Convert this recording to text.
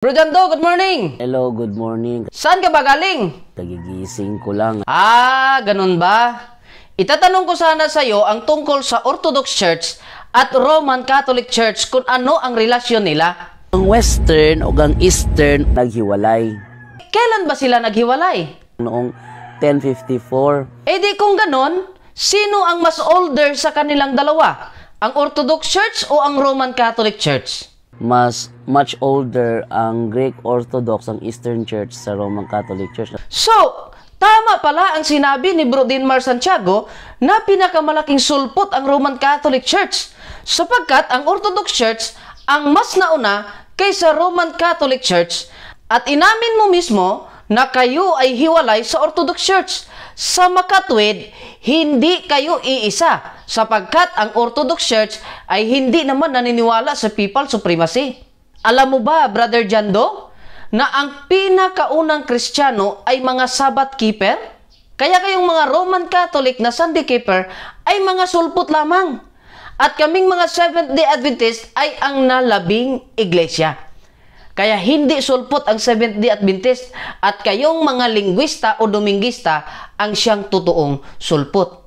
Bro Jando, good morning! Hello, good morning. Saan ka ba galing? Kagigising ko lang. Ganun ba? Itatanong ko sana sa iyo ang tungkol sa Orthodox Church at Roman Catholic Church kung ano ang relasyon nila. Ang Western o ang Eastern naghiwalay Kailan ba sila naghiwalay? noong 1054. Di kung ganon, sino ang mas older sa kanilang dalawa? Ang Orthodox Church o ang Roman Catholic Church? Much older ang Greek Orthodox, ang Eastern Church sa Roman Catholic Church. So, tama pala ang sinabi ni Bro Dinmar Santiago na pinakamalaking sulpot ang Roman Catholic Church sapagkat ang Orthodox Church ang mas nauna kaysa Roman Catholic Church at inamin mo mismo na kayo ay hiwalay sa Orthodox Church. Sa makatwid, hindi kayo iisa sapagkat ang Orthodox Church ay hindi naman naniniwala sa papal supremacy. Alam mo ba, Brother Jando, na ang pinakaunang Kristiyano ay mga Sabbath keeper? Kaya kayong mga Roman Catholic na Sunday keeper ay mga sulpot lamang. At kaming mga Seventh-day Adventist ay ang nalabing iglesia. Kaya hindi sulpot ang Seventh-day Adventist at kayong mga lingwista o Domingista ang siyang totoong sulpot.